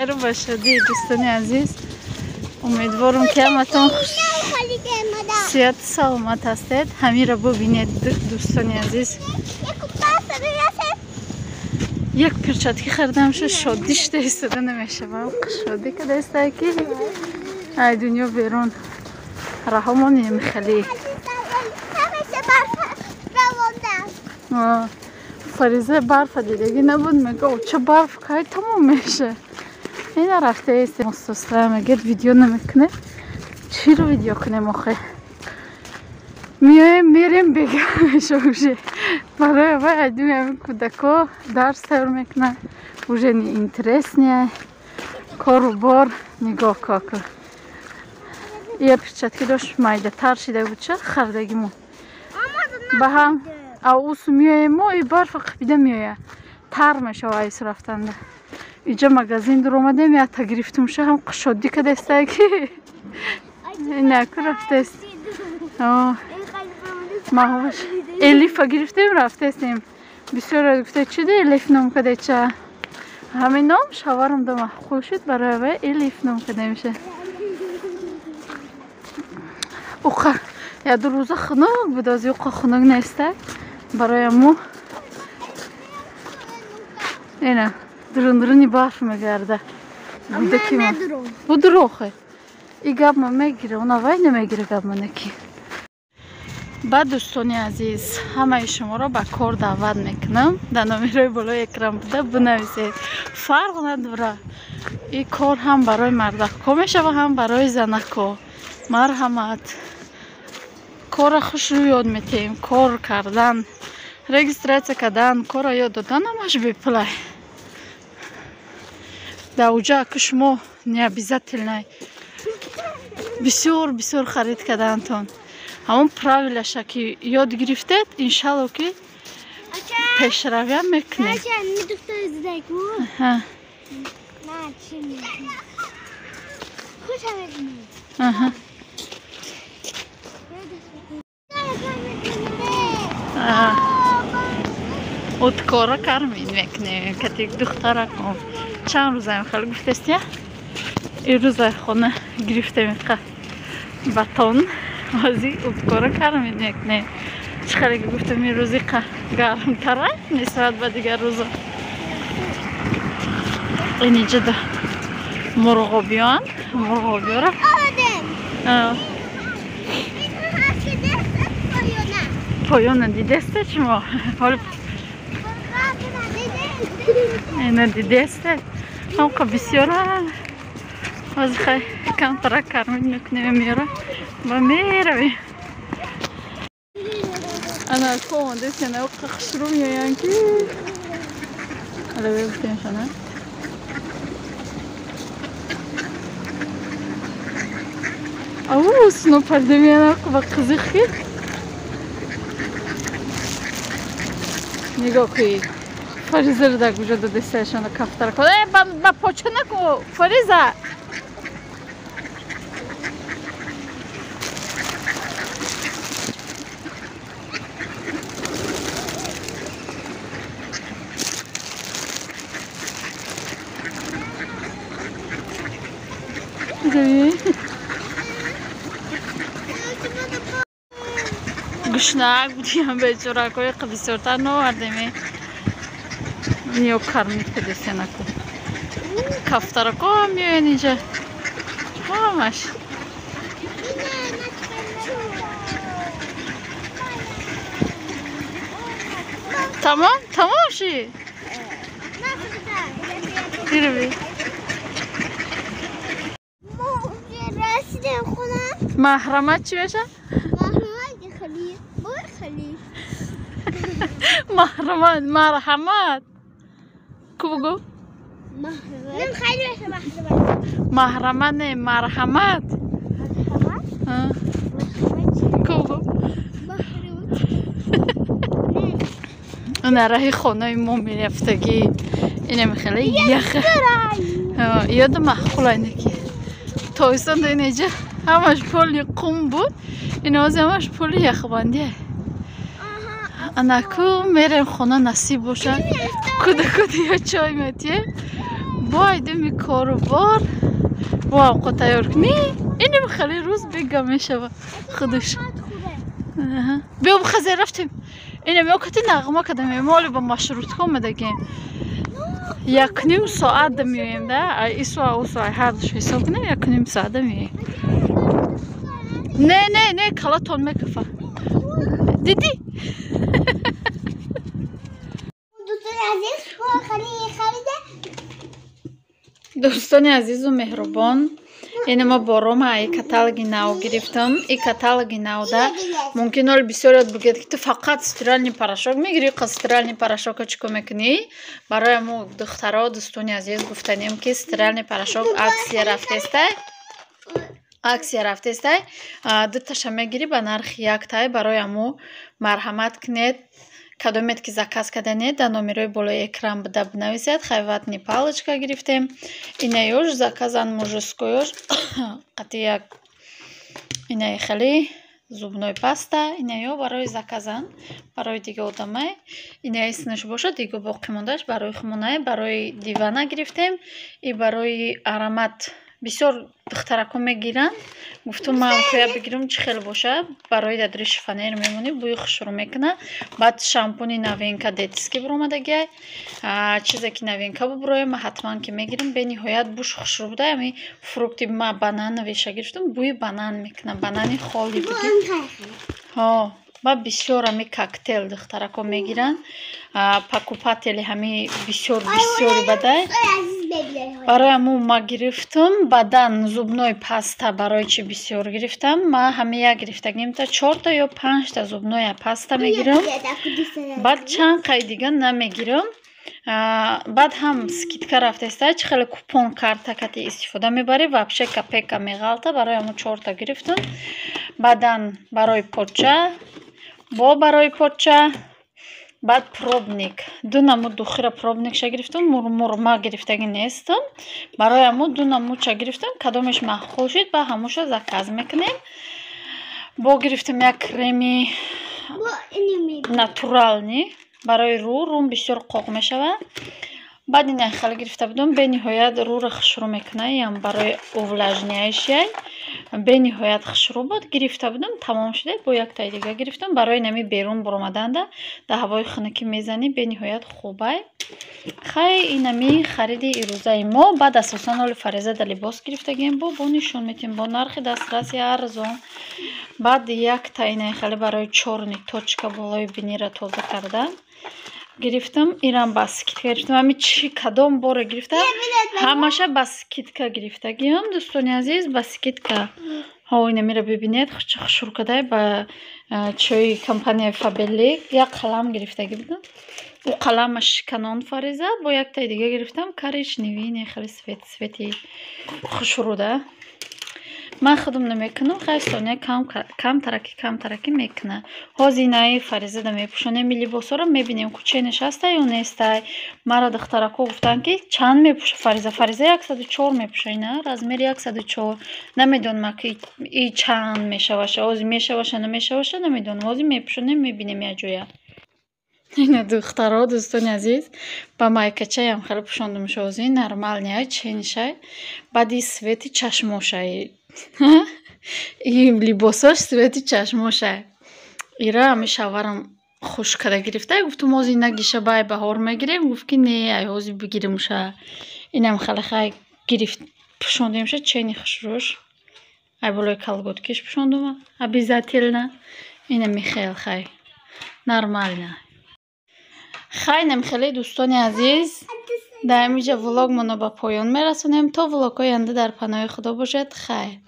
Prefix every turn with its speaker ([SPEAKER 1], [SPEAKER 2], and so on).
[SPEAKER 1] Хайру ба шодӣ, дӯстони азиз. Умедворам, ки ҳаматон сиҳату саломат ҳастед. Ҳаминро бубинед, дӯстони азиз. Як перчатки харидам, ша шодӣ шуда истода намешавам. Шодӣ кадаистае, ки ай дунё берун раҳомон хеле. Фариза барфа дидагӣ набуд, мега, ча барф кай тамом меша? Ина рафтаест. Мустосра мегӯяд, видео намекунем. Чиро видео кунем охе? Миоем, мерем, бега меша уже. Барои вай айдуми ҳамин кӯдако дарс тайёр мекунанд. Уже неинтересный кору бор. Нигоҳ кака. Я перчатки дошт, майдатар шида буд, ча хардагимон. Ба ҳам аусу меоем мо, и барфа қапида меояд. Тар мешава айсу рафтанда. Иҷа магазин дуромадем, якта гирифтумша, ҳам шоддӣ кадастае, ки инаку рафтаст. Маҳваш Элифа гирифтем, рафтастем. Бисёр гуфта, чи де Элиф ном кадеча? Ҳамин ном шаварам да маъқул шуд, барои вай Элиф ном кадемша. Уқа я ду рӯза хунук буд, ози уқа хунук неста. Барои мо ина дурундуруни барф мегарда. Будурохе. И гап ма мегира, она вай намегира гап манаки. Баъд, дӯстони азиз, ҳамаи шуморо ба кор даъват мекунам. Дар номерои болои экран буда бинависед. Фарқ надора. И кор ҳам барои мардакҳо мешава, ҳам барои занакҳо. Марҳамат. Корро хушрӯ ёд метиҳем. Кор кардан, регистрация кардан, корро ёд додан ҳамаш бепулай. Дар уҷа ки шумо не обязательно бисёр бисёр харид кардантон. Ҳамон правилаша ки ёд гирифтед, иншалло, ки пешравиам мекунед. Аҳа. Откора кармин мекунем, кати духтараком. Чанд рӯзаем хеле гуфтестия? Ирӯза хона гирифтем иқа батон. Ҳози уткора кармин мекунем. Чӣ хеле ки гуфтам, ирӯз иқа гармтара нисбат ба дигар рӯза. Ин иҷода мурғобиён, мурғобиёра. Поёна дидесте шумо? Ҳоли ина дидесте? Ҳамқа бисёра. Ҳозир хай камтара кармин мекунем, меёра ва меравем. Ана ко омадесена, оқа хушрӯ меоянд, ки ала бигуфтемшона. Ау, суно парда меян, ба қизиқ ки. Нигоҳ кунед. Фаризаро дар куҷо додестаашона кафтара. Э, ба поча наку, Фариза. Гушнак будиам бечоракои, бисёртар новардеме. Ниё кармит кадесенаку. Кафтарако ҳам меоян инҷа. Ҳамаш. Тамом? Тамом ши? Гирви. Маҳрамат чӣ меша? Маҳрамат, марҳамат. Ку бугӯ? Маҳрамат не, марҳамат. Ку бугӯ? Ана раҳи хонаи мо мерафтагӣ. Инаме хеле яха. Ёда маъқул айнаки. Тобистон да инеҷа ҳамаш поли қум буд. Ин ҳозир ҳамаш поли яхбандия. Анаку мерем хона, насиб бошад. Куда куда ё чой метием. Бо айдуми кору бор, бо авқот тайёр кунӣ, иним хеле рӯз бега мешава худаш. Биё, бихазе, рафтем. Инам ёкати нағма кадам, моли ба маршрутка омадагем, 1.5 соат меоем да, ису усу ҳардуш ҳисоб кунем, 1.5 соата меоем. Не, не, не, калатон мекафа, дидӣ?
[SPEAKER 2] Дӯстони азиз, харида.
[SPEAKER 1] Дӯстони азизу меҳрубон, ина ма борома и каталоги нав гирифтам. И каталоги навда мумкин оли бисёр ёд бигӯяд, ки ту фақат стиральный порошок мегирӣ, қа стиральный порошока чӣ кор мекунӣ? Барои мо духтаро, дӯстони азиз, гуфтанем, ки стиральный порошок акция рафтестай, акция рафтестай, дуташа мегирӣ ба нархи яктай. Барои амо марҳамат кунед, кадомет ки заказ карданед, дар номерои болои экран буда бинависед. Хай, ватный палочка гирифтем, инаёш заказан, мужскойёш қати як инаи хеле зубной паста, инаё барои заказан, барои дига одамай. Инаи синаш бошад, дига боқӣ мондааш барои хумонай. Барои дивана гирифтем и барои аромат бисёр духтарако мегиранд. Гуфтум, ман кӯя бигирам, чӣ хел боша. Барои дадри шифоньер мемонӣ, бӯи хушрӯ мекунад. Баъд шампуни новинка детский биромадагиай. Чизе ки новинка бубуроя, ман ҳатман ки мегирам. Бениҳоят буш хушрӯ буда. Ами фрукти ма банановиша гирифтам, бӯи банан мекунад, банани холи буди. Ҳо, ба бисёр ами коктейл духтарако мегиранд, покупатели ҳами бисёр бисёри бадай. Барои ҳамун ма гирифтам. Баъдан зубной паста барои чӣ бисёр гирифтам? Ма ҳами як гирифтагимта чорта ё панҷта зубная паста мегирам, баъд чанд қай дига намегирам. Баъд ҳам скидка рафтеста, чӣ хеле купон карта кати истифода мебарӣ, вообще копейка меғалта. Барои ҳамун чорта гирифтам. Баъдан барои поча, бо барои поча. Баъд пробник, ду намуд духира пробникша гирифтам. Мурмурма гирифтагӣ нестам, барои ҳамун ду намудша гирифтам. Кадомеш маъқул шуд, ба ҳамуша заказ мекунем. Бо гирифтам як креми натуральный барои рӯ, рӯм бисёр қоқ мешавад. Баъд ина хеле гирифта будам, бениҳоят рӯро хушрӯ мекунад, ям барои увлажняющий, бениҳоят хушрӯ буд. Гирифта будам, тамом шуда, бо яктаи дига гирифтам. Барои нами берун баромаданда, дар ҳавои хунукӣ мезанӣ, бениҳоят хубай. Хай, инами хариди ирӯзаи мо. Баъд асосан оли Фариза да либос гирифтагием, бо нишон метиҳем, бо нархи дастраси арзон. Баъд якта инаи хеле барои чёрный точка болои бинира тоза кардан гирифтам. Ирам ба скидка гирифтам. Ами чӣ кадом боре гирифтам, ҳамаша ба скидка гирифтагиам, дӯстони азиз, ба скидка. Ҳо, инамиро бибинед, чӣ хушрӯ кадай, ба чои компанияи Фаберлик. Як қалам гирифтагӣ будам, ӯ қалама шиканон Фариза. Бо яктаи дига гирифтам, коричневый, не, хеле цвети хушрӯда. Ман худам намекунам, хай, Соня камтараки камтараки мекунад. Ҳозир инаи Фаризада мепӯшонем либосҳоро, мебинем, куче нишаста ё нестай. Мара духтарако гуфтанд, ки чанд мепӯша Фариза. Фариза 104 мепӯша, ина размери 104. Намедонам, ки и чанд мешаваша, ҳозир мешаваша, намешаваша, намедонам. Ҳозир мепӯшонем, мебинем якҷоя. Ина, духтаро, дӯстони азиз, ба майкачаям хеле пӯшондумш, ҳозир нормальный ченшай. Баъди цвети чашмошай, и либосош цвети чашмошай. Ира ами шаварам хуш када гирифта. Гуфтум, ҳозир нагиша, бай баҳор мегирем. Гуфт, ки не, ай ҳозир бигиримша. Инам хеле, хай, гирифт, пӯшондемша, чени хушрӯш. Ай болои колготкиш пӯшондума обязательно. Ина михел, хай, нормально. Хай, намхеле, дӯстони азиз, дар ҳаминҷа влогмонро ба поён мерасонем. То влогҳои оянда дар паноҳи Худо бошед. Хайр.